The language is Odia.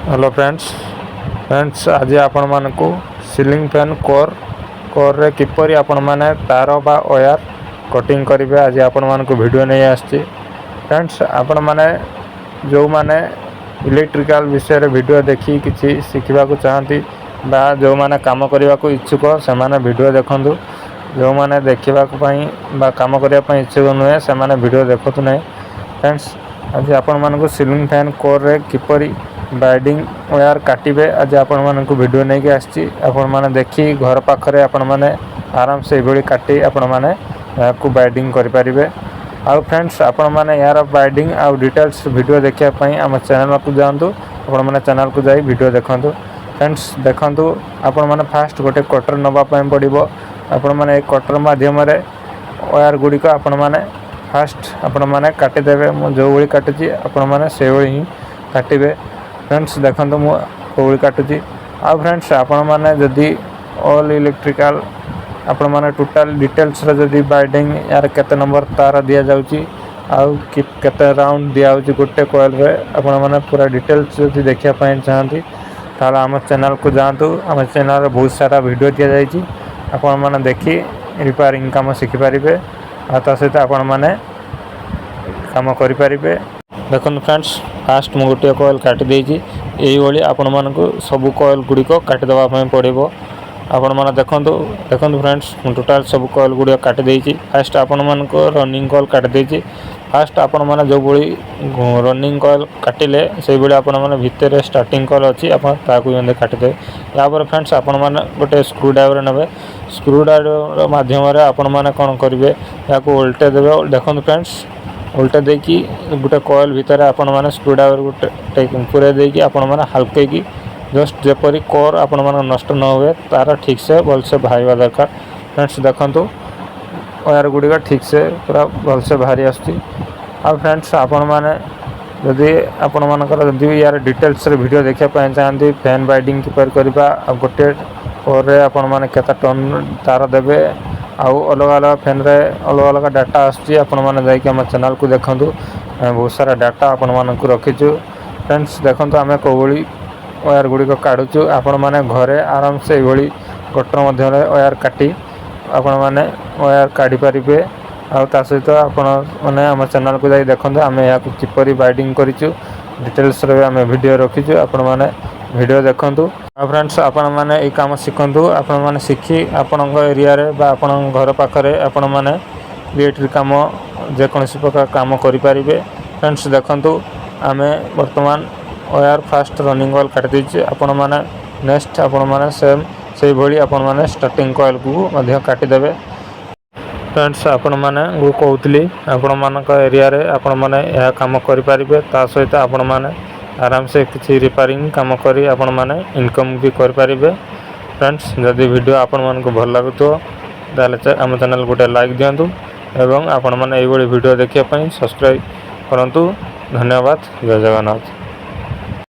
ହ୍ୟାଲୋ ଫ୍ରେଣ୍ଡସ୍, ଫ୍ରେଣ୍ଡସ୍, ଆଜି ଆପଣମାନଙ୍କୁ ସିଲିଂ ଫ୍ୟାନ୍ କୋର୍ରେ କିପରି ଆପଣମାନେ ତାର ବା ୱାୟାର କଟିଂ କରିବେ, ଆଜି ଆପଣମାନଙ୍କୁ ଭିଡ଼ିଓ ନେଇ ଆସିଛି। ଫ୍ରେଣ୍ଡସ୍, ଆପଣମାନେ ଯେଉଁମାନେ ଇଲେକ୍ଟ୍ରିକାଲ ବିଷୟରେ ଭିଡ଼ିଓ ଦେଖି କିଛି ଶିଖିବାକୁ ଚାହାନ୍ତି ବା ଯେଉଁମାନେ କାମ କରିବାକୁ ଇଚ୍ଛୁକ, ସେମାନେ ଭିଡ଼ିଓ ଦେଖନ୍ତୁ। ଯେଉଁମାନେ ଦେଖିବାକୁ ପାଇଁ ବା କାମ କରିବା ପାଇଁ ଇଚ୍ଛୁକ ନୁହେଁ, ସେମାନେ ଭିଡ଼ିଓ ଦେଖନ୍ତୁ ନାହିଁ। ଫ୍ରେଣ୍ଡସ୍, ଆଜି ଆପଣମାନଙ୍କୁ ସିଲିଂ ଫ୍ୟାନ୍ କୋର୍ରେ କିପରି ବାଇଣ୍ଡିଂ ୱାୟାର କାଟିବେ, ଆଜି ଆପଣମାନଙ୍କୁ ଭିଡ଼ିଓ ନେଇକି ଆସିଛି। ଆପଣମାନେ ଦେଖି ଘର ପାଖରେ ଆପଣମାନେ ଆରାମସେ ଏଇଭଳି କାଟି ଆପଣମାନେ ଏହାକୁ ବାଇଣ୍ଡିଂ କରିପାରିବେ। ଆଉ ଫ୍ରେଣ୍ଡସ୍, ଆପଣମାନେ ଏହାର ବାଇଣ୍ଡିଂ ଆଉ ଡିଟେଲ୍ସ ଭିଡ଼ିଓ ଦେଖିବା ପାଇଁ ଆମ ଚ୍ୟାନେଲକୁ ଯାଆନ୍ତୁ। ଆପଣମାନେ ଚ୍ୟାନେଲକୁ ଯାଇ ଭିଡ଼ିଓ ଦେଖନ୍ତୁ। ଫ୍ରେଣ୍ଡସ୍, ଦେଖନ୍ତୁ, ଆପଣମାନେ ଫାଷ୍ଟ ଗୋଟେ କଟର ନେବା ପାଇଁ ପଡ଼ିବ। ଆପଣମାନେ ଏ କଟର ମାଧ୍ୟମରେ ୱାୟାର ଗୁଡ଼ିକ ଆପଣମାନେ ଫାଷ୍ଟ ଆପଣମାନେ କାଟିଦେବେ। ମୁଁ ଯେଉଁଭଳି କାଟୁଛି, ଆପଣମାନେ ସେଇଭଳି ହିଁ କାଟିବେ। ଫ୍ରେଣ୍ଡସ୍, ଦେଖନ୍ତୁ, ମୁଁ କେଉଁଭଳି କାଟୁଛି। ଆଉ ଫ୍ରେଣ୍ଡସ୍, ଆପଣମାନେ ଯଦି ଅଲ୍ ଇଲେକ୍ଟ୍ରିକାଲ ଆପଣମାନେ ଟୋଟାଲ୍ ଡିଟେଲ୍ସର ଯଦି ବାଇଣ୍ଡିଂ, ଏହାର କେତେ ନମ୍ବର ତାର ଦିଆଯାଉଛି ଆଉ କେତେ ରାଉଣ୍ଡ ଦିଆହେଉଛି ଗୋଟେ କଏଲ୍ରେ, ଆପଣମାନେ ପୁରା ଡିଟେଲ୍ସ ଯଦି ଦେଖିବା ପାଇଁ ଚାହାନ୍ତି, ତାହେଲେ ଆମ ଚ୍ୟାନେଲ୍କୁ ଯାଆନ୍ତୁ। ଆମ ଚ୍ୟାନେଲ୍ରେ ବହୁତ ସାରା ଭିଡ଼ିଓ ଦିଆଯାଇଛି। ଆପଣମାନେ ଦେଖି ରିପେୟାରିଂ କାମ ଶିଖିପାରିବେ ଆଉ ତା ସହିତ ଆପଣମାନେ କାମ କରିପାରିବେ। ଦେଖନ୍ତୁ ଫ୍ରେଣ୍ଡସ୍, ଫାଷ୍ଟ ମୁଁ ଗୋଟିଏ କଏଲ୍ କାଟି ଦେଇଛି। ଏଇଭଳି ଆପଣମାନଙ୍କୁ ସବୁ କଏଲ୍ ଗୁଡ଼ିକ କାଟିଦେବା ପାଇଁ ପଡ଼ିବ। ଆପଣମାନେ ଦେଖନ୍ତୁ, ଦେଖନ୍ତୁ ଫ୍ରେଣ୍ଡସ୍, ମୁଁ ଟୋଟାଲ୍ ସବୁ କଏଲ୍ ଗୁଡ଼ିକ କାଟି ଦେଇଛି। ଫାଷ୍ଟ ଆପଣମାନଙ୍କୁ ରନିଂ କଏଲ୍ କାଟି ଦେଇଛି। ଫାଷ୍ଟ ଆପଣମାନେ ଯେଉଁଭଳି ରନିଂ କଏଲ୍ କାଟିଲେ, ସେଇଭଳି ଆପଣମାନେ ଭିତରେ ଷ୍ଟାର୍ଟିଂ କଏଲ୍ ଅଛି, ଆପଣ ତାହାକୁ ବି ମଧ୍ୟ କାଟିଦେବେ। ତାପରେ ଫ୍ରେଣ୍ଡସ୍, ଆପଣମାନେ ଗୋଟେ ସ୍କ୍ରୁ ଡ୍ରାଇଭର ନେବେ। ସ୍କ୍ରୁ ଡ୍ରାଇଭର ମାଧ୍ୟମରେ ଆପଣମାନେ କ'ଣ କରିବେ? ଏହାକୁ ଓଲଟେଇ ଦେବେ। ଦେଖନ୍ତୁ ଫ୍ରେଣ୍ଡସ୍, ଓଲଟେଇ ଦେଇକି ଗୋଟେ କଏଲ୍ ଭିତରେ ଆପଣମାନେ ସ୍କ୍ରୁ ଡ୍ରାଇଭର ଗୋଟେ ପୁରାଇ ଦେଇକି ଆପଣମାନେ ହାଲକେଇକି ଜଷ୍ଟ, ଯେପରି କୋର୍ ଆପଣମାନଙ୍କ ନଷ୍ଟ ନ ହୁଏ, ତାର ଠିକ୍ସେ ଭଲସେ ବାହାରିବା ଦରକାର। ଫ୍ରେଣ୍ଡସ୍, ଦେଖନ୍ତୁ, ୱାୟାର ଗୁଡ଼ିକ ଠିକ୍ସେ ପୁରା ଭଲସେ ବାହାରି ଆସୁଛି। ଆଉ ଫ୍ରେଣ୍ଡସ୍, ଆପଣମାନେ ଯଦି ଆପଣମାନଙ୍କର ଯଦି ୟାର ଡିଟେଲ୍ସରେ ଭିଡ଼ିଓ ଦେଖିବା ପାଇଁ ଚାହାନ୍ତି, ଫ୍ୟାନ୍ ବାଇଣ୍ଡିଂ କିପରି କରିବା ଆଉ ଗୋଟିଏ କୋର୍ରେ ଆପଣମାନେ କେତେ ଟର୍ନ ତାର ଦେବେ ଆଉ ଅଲଗା ଅଲଗା ଫ୍ୟାନ୍ରେ ଅଲଗା ଅଲଗା ଡାଟା ଆସୁଛି, ଆପଣମାନେ ଯାଇକି ଆମ ଚ୍ୟାନେଲ୍କୁ ଦେଖନ୍ତୁ। ଆମେ ବହୁତ ସାରା ଡାଟା ଆପଣମାନଙ୍କୁ ରଖିଛୁ। ଫ୍ରେଣ୍ଡସ୍, ଦେଖନ୍ତୁ, ଆମେ କେଉଁଭଳି ୱାୟାର ଗୁଡ଼ିକ କାଢ଼ୁଛୁ। ଆପଣମାନେ ଘରେ ଆରାମସେ ଏଇଭଳି କଟର ମଧ୍ୟରେ ୱାୟାର କାଟି ଆପଣମାନେ ୱାୟାର କାଢ଼ିପାରିବେ। ଆଉ ତା ସହିତ ଆପଣ ମାନେ ଆମ ଚ୍ୟାନେଲ୍କୁ ଯାଇ ଦେଖନ୍ତୁ, ଆମେ ଏହାକୁ କିପରି ବାଇଣ୍ଡିଂ କରିଛୁ। ଡିଟେଲ୍ସରେ ବି ଆମେ ଭିଡ଼ିଓ ରଖିଛୁ। ଆପଣମାନେ ଭିଡ଼ିଓ ଦେଖନ୍ତୁ। ଆଉ ଫ୍ରେଣ୍ଡସ୍, ଆପଣମାନେ ଏଇ କାମ ଶିଖନ୍ତୁ। ଆପଣମାନେ ଶିଖି ଆପଣଙ୍କ ଏରିଆରେ ବା ଆପଣଙ୍କ ଘର ପାଖରେ ଆପଣମାନେ ଇଲେକ୍ଟ୍ରିକ୍ କାମ, ଯେକୌଣସି ପ୍ରକାର କାମ କରିପାରିବେ। ଫ୍ରେଣ୍ଡସ୍, ଦେଖନ୍ତୁ, ଆମେ ବର୍ତ୍ତମାନ ୱାୟାର ଫାଷ୍ଟ ରନିଂ କଏଲ୍ କାଟି ଦେଇଛୁ। ଆପଣମାନେ ନେକ୍ସଟ ଆପଣମାନେ ସେମ୍ ସେଇଭଳି ଆପଣମାନେ ଷ୍ଟାର୍ଟିଂ କଏଲ୍କୁ ମଧ୍ୟ କାଟିଦେବେ। ଫ୍ରେଣ୍ଡସ୍, ଆପଣମାନେ, ମୁଁ କହୁଥିଲି, ଆପଣମାନଙ୍କ ଏରିଆରେ ଆପଣମାନେ ଏହା କାମ କରିପାରିବେ। ତା ସହିତ ଆପଣମାନେ ଆରାମସେ କିଛି ରିପେୟାରିଂ କାମ କରି ଆପଣମାନେ ଇନକମ୍ ବି କରିପାରିବେ। ଫ୍ରେଣ୍ଡସ୍, ଯଦି ଭିଡ଼ିଓ ଆପଣମାନଙ୍କୁ ଭଲ ଲାଗୁଥିବ, ତାହେଲେ ଆମ ଚ୍ୟାନେଲ୍ ଗୋଟେ ଲାଇକ୍ ଦିଅନ୍ତୁ ଏବଂ ଆପଣମାନେ ଏଇଭଳି ଭିଡ଼ିଓ ଦେଖିବା ପାଇଁ ସବସ୍କ୍ରାଇବ୍ କରନ୍ତୁ। ଧନ୍ୟବାଦ। ଜୟ ଜଗନ୍ନାଥ।